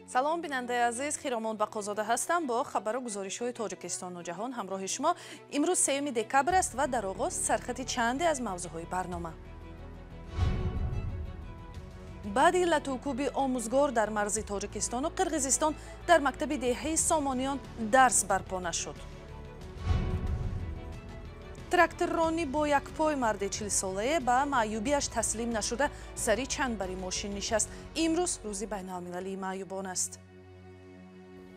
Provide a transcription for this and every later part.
Салом, бинандаи азиз, Хиромон Бақозода ҳастам бо хабару гузоришҳои Тоҷикистону ҷаҳон ҳамроҳи шумо. Имрӯз 3 декабр аст ва дар оғоз сархати чанде аз мавзӯъҳои барнома. Баъди латукӯби омӯзгор дар марзи Тоҷикистону Қирғизистон дар мактаби деҳаи Сомониён дарс барпо нашуд. Тракторронӣ бо якпой марди 40-солае ба маъюбиаш таслим нашуда сари чандбари мошин нишаст. Имрӯз рӯзи байналмилалии маъюбон аст.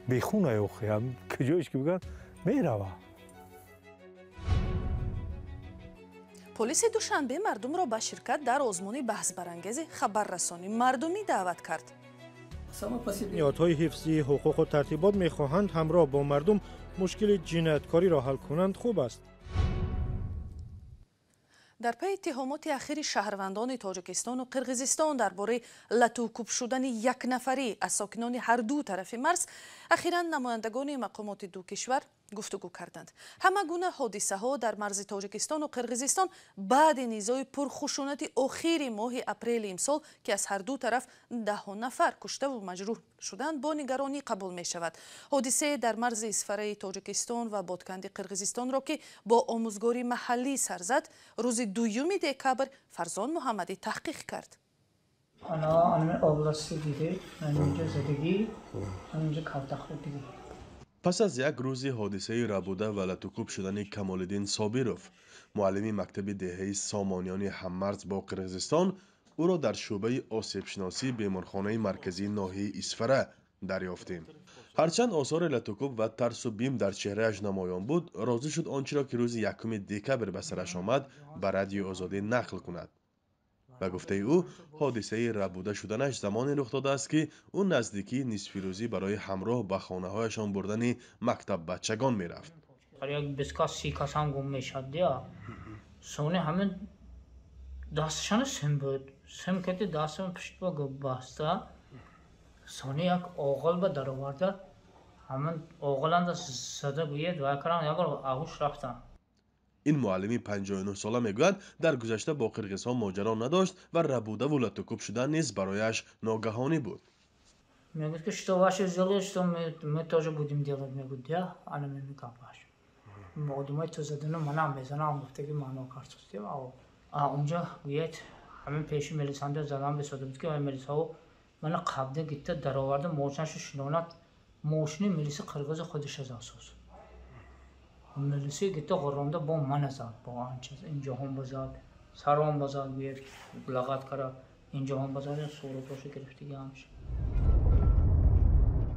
Бехуна охи, куҷоиш ки бигӯянд мерава. Полиси Душанбе мардумро ба ширкат дар озмуни баҳсбарангези хабаррасонӣ мардумӣ даъват кард. Ниҳодҳои ҳифзи ҳуқуқу тартибот мехоҳанд ҳамроҳ бо мардум мушкили ҷинояткориро ҳал кунанд, хуб аст. Дар пайи иттиҳомоти ахири шаҳрвандони Тоҷикистону Қирғизистон дар бораи латукӯб шудани якнафарӣ аз сокинони ҳар ду тарафи марз, ахиран намояндагони мақомоти ду кишвар гуфтугӯ карданд. Ҳама гуна ҳодисаҳо дар марзи Тоҷикистону Қирғизистон баъди низои пурхушунати охири моҳи апрели имсол, ки аз ҳар ду тараф даҳҳо нафар куштаву маҷрӯҳ шуданд, бо нигаронӣ қабул мешавад. Ҳодисае дар марзи Исфараи Тоҷикистон ва Бодканди Қирғизистонро, ки бо омӯзгори маҳаллӣ сар зад, рӯзи 2 декабр Фарзон Муҳаммадӣ таҳқиқ кард. Пас аз як рӯзи ҳодисаи рабуда ва латукӯб шудани Камолиддин Собиров, муаллими мактаби деҳаи Сомониёни ҳаммарз бо Қирғизистон, ӯро дар шӯъбаи осебшиносии беморхонаи марказии ноҳияи Исфара дарёфтем. Ҳарчанд осори латукӯб ва тарсу бим дар чеҳрааш намоён буд, розӣ шуд он чиро ки рӯзи 1 декабр ба сараш омад ба Радиои Озодӣ нақл кунад. Ба гуфтаи ӯ, ҳодисаи рабуда шуданаш замоне рух додааст, ки ӯ наздикии нисфирӯзӣ барои ҳамроҳ ба хонаҳояшон бурдани мактаббачагон мерафт. Як 20 кас, 30 кас ҳам гум мешад. Сони ҳамин дасташона сим буд. Сим кати дастам пушт ба баста. Сони як оғил ба дароварда. Ҳамин оғиланда зада гӯяд вай карам як бор аҳуш рафтам. Ин муаллими 59-сола мегӯяд, дар гузашта бо қирғизҳо моҷаро надошт ва рабудаву латукӯб шудан низ барояш ногаҳонӣ буд. Мегӯяд ки что ваши сделали, что мы тоже будем делать, мегӯяд, я ана мегапаш. Одамои ту задану манам мезанам, гуфтаги маъно картост. Унҷа гӯяд ҳамин пеши милисанда задан бисода буд, ки вай милисаҳо мана қабда гитта дароварда мошинашу шинонад, мошини милиси қирғизи худиша засоз. Милиси гитта ғуронда бо мана зад, бо анчиз инҷоҳон базад, сарон базад, гӯяд лағат кара инҷоҳон базад, суратошу гирифтиги ҳамша.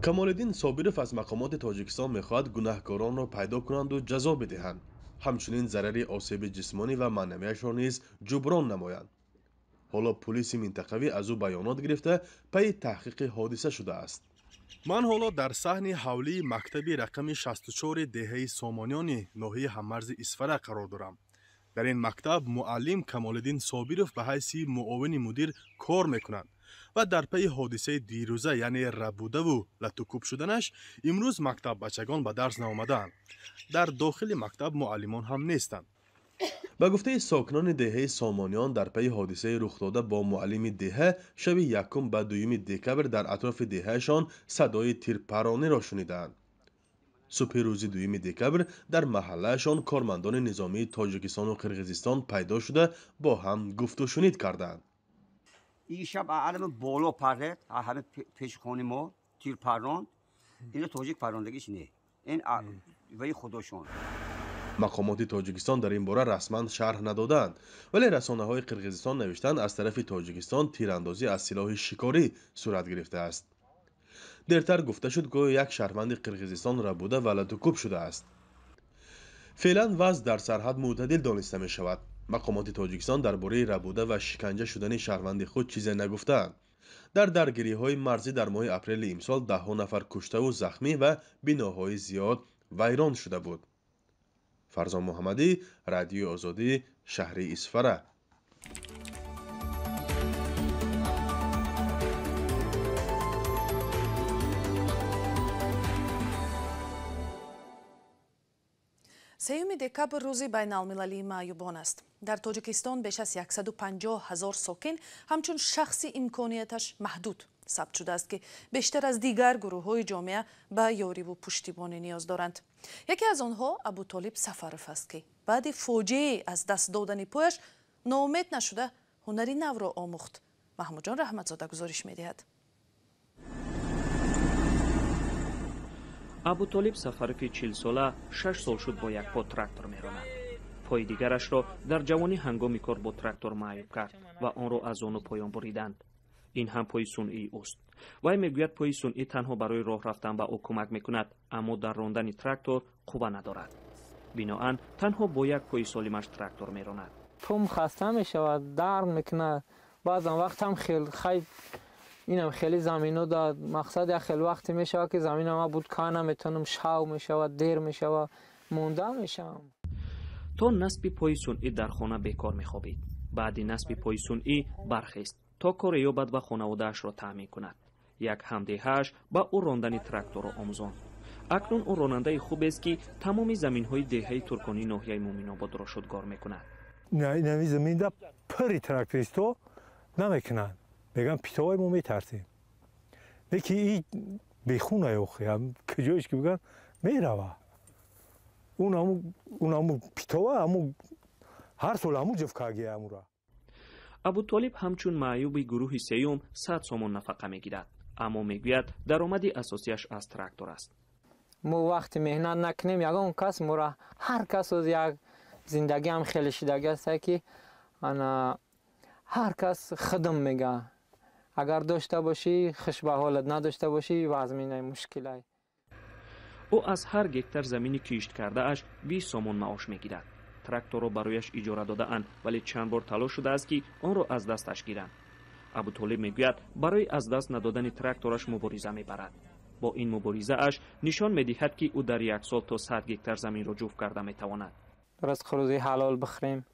Камолиддин Собиров аз мақомоти Тоҷикистон мехоҳад гунаҳкоронро пайдо кунанду ҷазо бидиҳанд, ҳамчунин зарари осеби ҷисмонӣ ва маънавияшро низ ҷуброн намоянд. Ҳоло пулиси минтақавӣ аз ӯ баёнот гирифта пайи таҳқиқи ҳодиса шудааст. Ман ҳоло дар саҳни ҳавлии мактаби рақами 64 деҳаи Сомониёни ноҳияи ҳаммарзи Исфара қарор дорам. Дар ин мактаб муаллим Камолиддин Собиров ба ҳайси муовини мудир кор мекунад ва дар пайи ҳодисаи дирӯза, яъне рабудаву латукӯб шуданаш, имрӯз мактаббачагон ба дарс наомадаанд. Дар дохили мактаб муаллимон ҳам нестанд. Ба гуфтаи сокинони деҳаи Сомониён, дар пайи ҳодисаи рухдода бо муаллими деҳа шаби 1 ба 2 декабр дар атрофи деҳаашон садои тирпарониро шунидаанд. Субҳи рӯзи 2 декабр дар маҳаллаашон кормандони низомии Тоҷикистону Қирғизистон пайдо шуда бо ҳам гуфтушунид карданд. Ин шаб алами боло парред, ҳами пеши хони мо тирпарон, ино тоҷик паррондагиш не, ин ваи худошон. Мақомоти Тоҷикистон дар ин бора расман шарҳ надодаанд, вале расонаҳои Қирғизистон навиштанд, аз тарафи Тоҷикистон тирандозӣ аз силоҳи шикорӣ сурат гирифтааст. Дертар гуфта шуд, гӯё як шаҳрванди Қирғизистон рабуда ва латукӯб шудааст. Феълан вазъ дар сарҳад мӯътадил дониста мешавад. Мақомоти Тоҷикистон дар бораи рабуда ва шиканҷа шудани шаҳрванди худ чизе нагуфтаанд. Дар даргириҳои марзӣ дар моҳи апрели имсол даҳҳо нафар куштаву захмӣ ва биноҳои зиёд вайрон шуда буд. Фарзон Муҳаммадӣ, Радиои Озодӣ, шаҳри Исфара. 3 декабр рӯзи байналмилалии маъюбон аст. Дар Тоҷикистон беш аз 150 000 сокин ҳамчун шахси имконияташ маҳдуд Сабт шудааст, ки бештар аз дигар гурӯҳҳои ҷомеа ба ёриву пуштибонӣ ниёз доранд. Яке аз онҳо Абутолиб Сафаров аст, ки баъди фоҷиаи аз даст додани пояш ноумед нашуда, ҳунари навро омӯхт. Маҳмудҷон Раҳматзода гузориш медиҳад. Абутолиб Сафарови 40-сола 6 сол шуд бо як по трактор меронад. Пои дигарашро дар ҷавонӣ ҳангоми кор бо трактор маъюб кард ва онро аз зону поён буриданд. Ин ҳам пои сунъии ӯст. Вай мегӯяд, пои сунъӣ танҳо барои роҳ рафтан ба ӯ кӯмак мекунад, аммо дар рондани трактор қувва надорад. Биноан танҳо бо як пои солимаш трактор меронад. Пом хаста мешавад, дард мекунад. Баъзан вақт ҳам хел хай инам хеле замино да мақсад як хел вақте мешавад, ки замина ма буд ка наметавонам, шав мешавад, дер мешавад, монда мешавам. То насби пои сунъӣ дар хона бекор мехобид. Баъди насби пои сунъӣ бархест, то коре ёбад ва хонаводаашро таъмин кунад. Як ҳамдеҳааш ба ӯ рондани тракторро омӯзонд. Акнун ӯ ронандаи хубест, ки тамоми заминҳои деҳаи Турконии ноҳияи Муъминободро шудгор мекунад. Нави заминда пури трактористҳо намекунанд, мегӯянд, питовай мо метарсем. Леки и бехунае охи, куҷоеш ки бигӯянд, мерава. Он аму питова аму ҳар сол аму ҷуфкагия амура. Абутолиб ҳамчун маъюби гурӯҳи сеюм 100 сомон нафақа мегирад, аммо мегӯяд, даромади асосияш аз трактор аст. Мо вақти меҳнат накунем, ягон кас мора ҳар кас оз як зиндагиам хеле шидаги аста, ки ана ҳар кас худм мега. Агар дошта бошӣ, хуш ба ҳолат, надошта бошӣ, вазминаи мушкилай. Ӯ аз ҳар гектар замини кишт кардааш 20 сомон маош мегирад. Тракторро барояш иҷора додаанд, вале чанд бор талош шудааст, ки онро аз дасташ гиранд. Абутолиб мегӯяд, барои аз даст надодани трактораш мубориза мебарад. Бо ин муборизааш нишон медиҳад, ки ӯ дар як сол то 100 гектар заминро ҷуфт карда метавонад. Ризқу рӯзии ҳалол бихӯрем,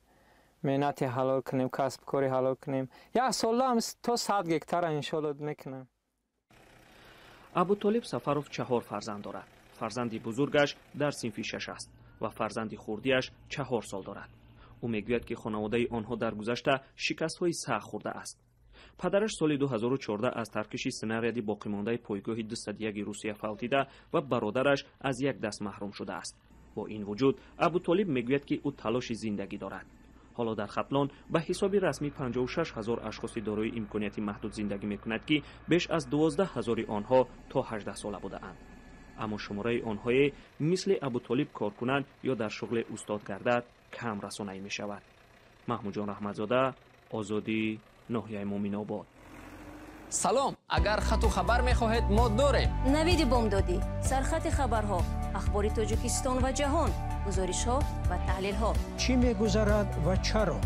меҳнати ҳалол кунем, касбкори ҳалол кунем, як солам то 100 гектара иншоалло мекунам. Абутолиб Сафаров чаҳор фарзанд дорад. Фарзанди бузургаш дар синфи шаш аст ва фарзанди хурдиаш 4 сол дорад. Ӯ мегӯяд, ки хонаводаи онҳо дар гузашта шикастҳои сахт хӯрдааст. Падараш соли 2014 аз таркиши снаряди боқимондаи пойгоҳи 201 Русия фавтида ва бародараш аз як даст маҳрум шудааст. Бо ин вуҷуд Абутолиб мегӯяд, ки ӯ талоши зиндагӣ дорад. Ҳоло дар Хатлон ба ҳисоби расмӣ 56 ҳазор ашхоси дорои имконияти маҳдуд зиндагӣ мекунад, ки беш аз 12 ҳазори онҳо то 18 сола будаанд. Аммо шумораи онҳое мисли Абутолиб кор кунанд ё дар шуғле устод гардад кам расонаӣ мешавад. Маҳмудҷон Раҳматзода, Озодӣ, ноҳияи Муъминобод. Салом! Агар хату хабар мехоҳед, мо дорем. Навиди бомдодӣ, сархати хабарҳо, ахбори Тоҷикистон ва ҷаҳон, гузоришҳо ва таҳлилҳо. Чӣ мегузарад ва чаро?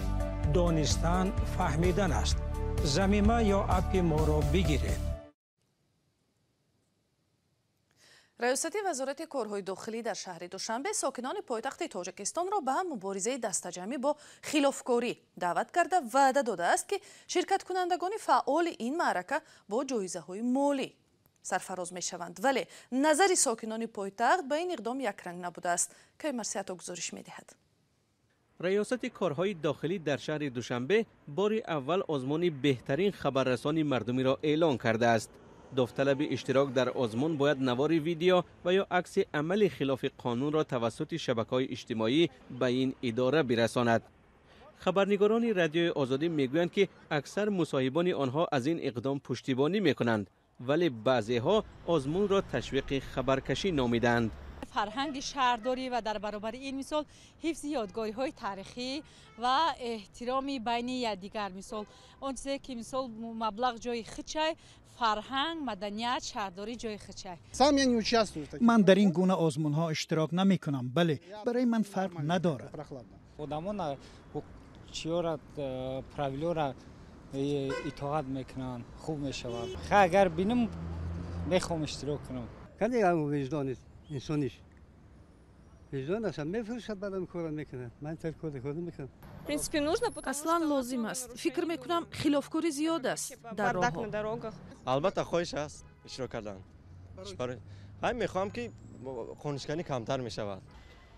Донистан фаҳмидан аст. Замима ё аппи моро бигиред. Раёсати Вазорати корҳои дохилӣ дар шаҳри Душанбе сокинони пойтахти Тоҷикистонро ба муборизаи дастаҷамъӣ бо хилофкорӣ даъват карда, ваъда додааст, ки ширкаткунандагони фаъоли ин маърака бо ҷоизаҳои молӣ сарфароз мешаванд. Вале назари сокинони пойтахт ба ин иқдом якранг набудааст. Кай Марсиято гузориш медиҳад. Раёсати корҳои дохилӣ дар шаҳри Душанбе бори аввал озмуни беҳтарин хабаррасони мардумиро эълон кардааст. Довталаби иштирок дар озмун бояд навори видео ва ё акси амали хилофи қонунро тавассути шабакаҳои иҷтимоӣ ба ин идора бирасонад. Хабарнигорони Радиои Озодӣ мегӯянд, ки аксар мусоҳибони онҳо аз ин иқдом пуштибонӣ мекунанд, вале баъзеҳо озмунро ташвиқи хабаркашӣ номидаанд. Фарҳанги шаҳрдорӣ ва дар баробари ин, мисол, ҳифзи ёдгориҳои таърихӣ ва эҳтироми байни якдигар. Мисол, он чизе ки, мисол, маблағ ҷои худшай, фарҳанг, маданият, шаҳрдорӣ ҷои худшай. Сам я не участвую. Ман дар ин гуна озмунҳо иштирок намекунам, бале, барои ман фарқ надорад. Одамон чиёра, правилора итоат мекунанд, хуб мешавад. Агар бинам, мехоҳам иштирок кунам. Каде виҷдони инсониш, виҷдон аст, мефурӯшад, баъдам кора мекунад. Ман тар кори кор мекунам. Аслан лозим аст. Фикр мекунам, хилофкорӣ зиёд аст дар роҳҳо. Албатта, хоҳиш аст иштирок кардан. Ҳай, мехоҳам, ки қонуншиканӣ камтар мешавад.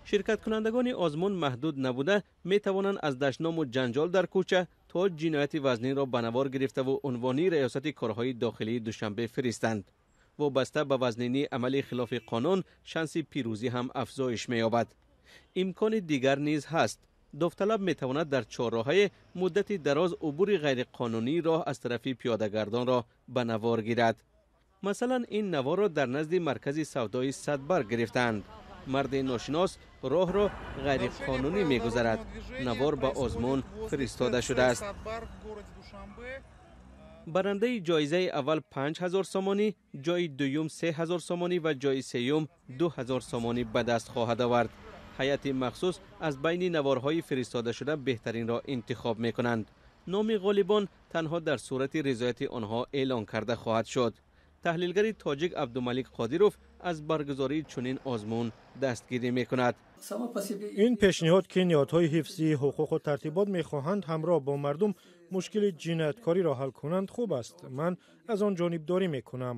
Ширкаткунандагони озмун маҳдуд набуда метавонанд аз дашному ҷанҷол дар кӯча то ҷинояти вазнинро ба навор гирифтаву унвони раёсати корҳои дохилии Душанбе фиристанд. Вобаста ба вазнинии амали хилофи қонун шанси пирӯзӣ ҳам афзоиш меёбад. Имкони дигар низ ҳаст. Довталаб метавонад дар чорроҳае муддати дароз убури ғайриқонунии роҳ аз тарафи пиёдагардонро ба навор гирад. Масалан, ин наворро дар назди маркази савдои Садбарг гирифтаанд. Марди ношинос роҳро ғайриқонунӣ мегузарад. Навор ба озмун фиристода шудааст. Барандаи ҷоизаи аввал 5000 сомонӣ, ҷои дуюм 3000 сомонӣ ва ҷои сеюм 2000 сомонӣ ба даст хоҳад овард. Ҳайати махсус аз байни наворҳои фиристодашуда беҳтаринро интихоб мекунанд. Номи ғолибон танҳо дар сурати ризояти онҳо эълон карда хоҳад шуд. Таҳлилгари тоҷик Абдумалик Қодиров аз баргузории чунин озмун дастгирӣ мекунад. Ин пешниҳод, ки ниҳодҳои ҳифзи ҳуқуқу тартибот мехоҳанд ҳамроҳ бо мардум мушкили ҷинояткориро ҳал кунанд, хуб аст. Ман аз он ҷонибдорӣ мекунам.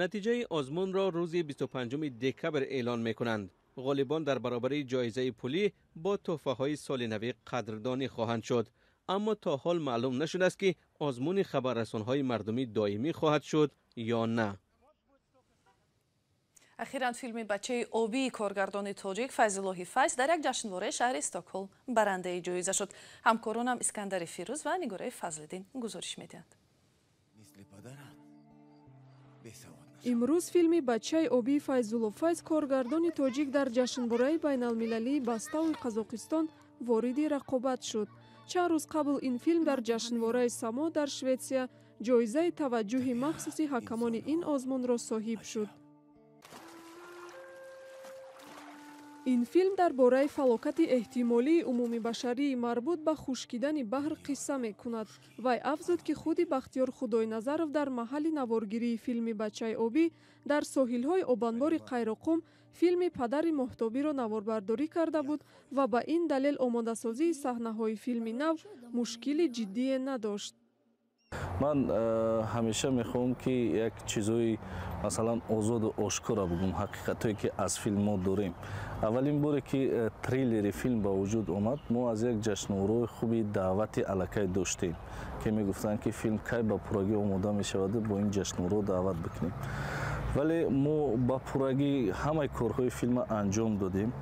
Натиҷаи озмунро рӯзи 25 декабр эълон мекунанд. Ғолибон дар баробари ҷоизаи пулӣ бо тӯҳфаҳои соли навӣ қадрдонӣ хоҳанд шуд. Аммо то ҳол маълум нашудааст, ки озмуни хабаррасонҳои мардумӣ доимӣ хоҳад шуд ё на. Ахиран филми «Бачаи обии» коргардони тоҷик Файзуллоҳи Файз дар як ҷашнвораи шаҳри Стокҳолм барандаи ҷоиза шуд. Ҳамкоронам Искандари Фирӯз ва Нигораи Фазлиддин гузориш медиҳанд. Имрӯз филми «Бачаи обии» Файзулло Файз, коргардони тоҷик, дар ҷашнвораи байналмилалии Бастауи Қазоқистон вориди рақобат шуд. Чанд рӯз қабл ин филм дар ҷашнвораи Само дар Шветсия ҷоизаи таваҷҷӯҳи махсуси ҳакамони ин озмунро соҳиб шуд. Ин филм дар бораи фалокати эҳтимолии умумибашарии марбут ба хушкидани баҳр қисса мекунад. Вай афзуд, ки худи Бахтиёр Худойназаров дар маҳалли наворгирии филми «Бачаи обӣ» дар соҳилҳои обанбори Қайроқум филми «Падари моҳтобиро» наворбардорӣ карда буд ва ба ин далел омодасозии саҳнаҳои филми нав мушкили ҷиддие надошт. Ман ҳамеша мехоҳам, ки як чизҳои, масалан, озоду ошкора бигӯм, ҳақиқатҳое, ки аз филм мо дорем. Аввалин боре, ки трейлери филм ба вуҷуд омад, мо аз як ҷашнвораи хуби даъвати аллакай доштем, ки мегуфтанд, ки филм кай ба пуррагӣ омода мешаваду бо ин ҷашнвораро даъват бикунем. Вале мо ба пуррагӣ ҳамаи корҳои филмро анҷом додем.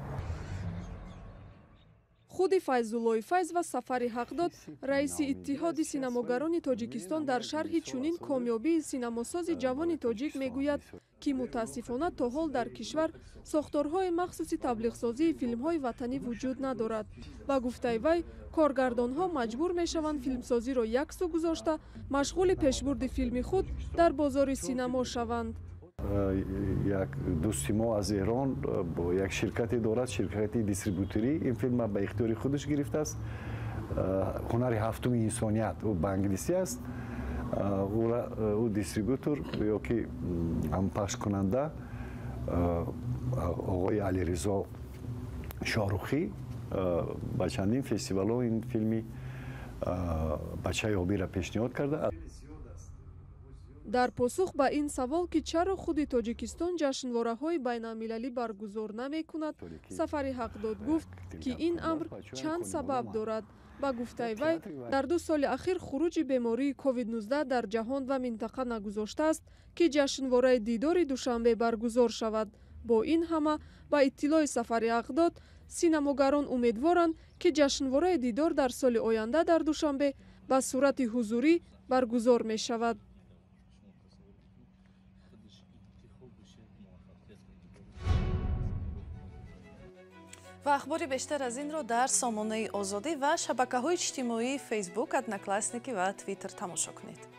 Худи Файзуллои Файз ва Сафари Ҳақдод, раиси Иттиҳоди синамогарони Тоҷикистон, дар шарҳи чунин комёбии синамосози ҷавони тоҷик мегӯяд, ки мутаассифона то ҳол дар кишвар сохторҳои махсуси таблиғсозии филмҳои ватанӣ вуҷуд надорад. Ба гуфтаи вай, коргардонҳо маҷбур мешаванд филмсозиро як сӯ гузошта, машғули пешбурди филми худ дар бозори синамо шаванд. Як дӯсти мо аз Эрон бо як ширкате дорад, ширкати дистрибюторӣ, ин филм ба ихтиёри худаш гирифтааст. «Ҳунари ҳафтуми инсоният» ӯ ба англисӣ аст. Ӯ дистрибютор ё ки ҳампахшкунанда оғои Алиризо Шоҳрухӣ ба чандин фестивалҳо ин филми «Бачаи обиро» пешниҳод карда. Дар посух ба ин савол, ки чаро худи Тоҷикистон ҷашнвораҳои байналмилалӣ баргузор намекунад, Сафари Ҳақдод гуфт, ки ин амр чанд сабаб дорад. Ба гуфтаи вай, дар 2 соли ахир хуруҷи бемории COVID-19 дар ҷаҳон ва минтақа нагузоштааст, ки ҷашнвораи Дидори Душанбе баргузор шавад. Бо ин ҳама, ба иттилои Сафари Ҳақдод, синамогарон умедворанд, ки ҷашнвораи Дидор дар соли оянда дар Душанбе ба сурати ҳузурӣ баргузор мешавад. Ва ахбори бештар аз инро дар сомонаи Озодӣ ва шабакаҳои иҷтимоии Фейсбук, Одноклассники ва Твиттер тамошо кунед.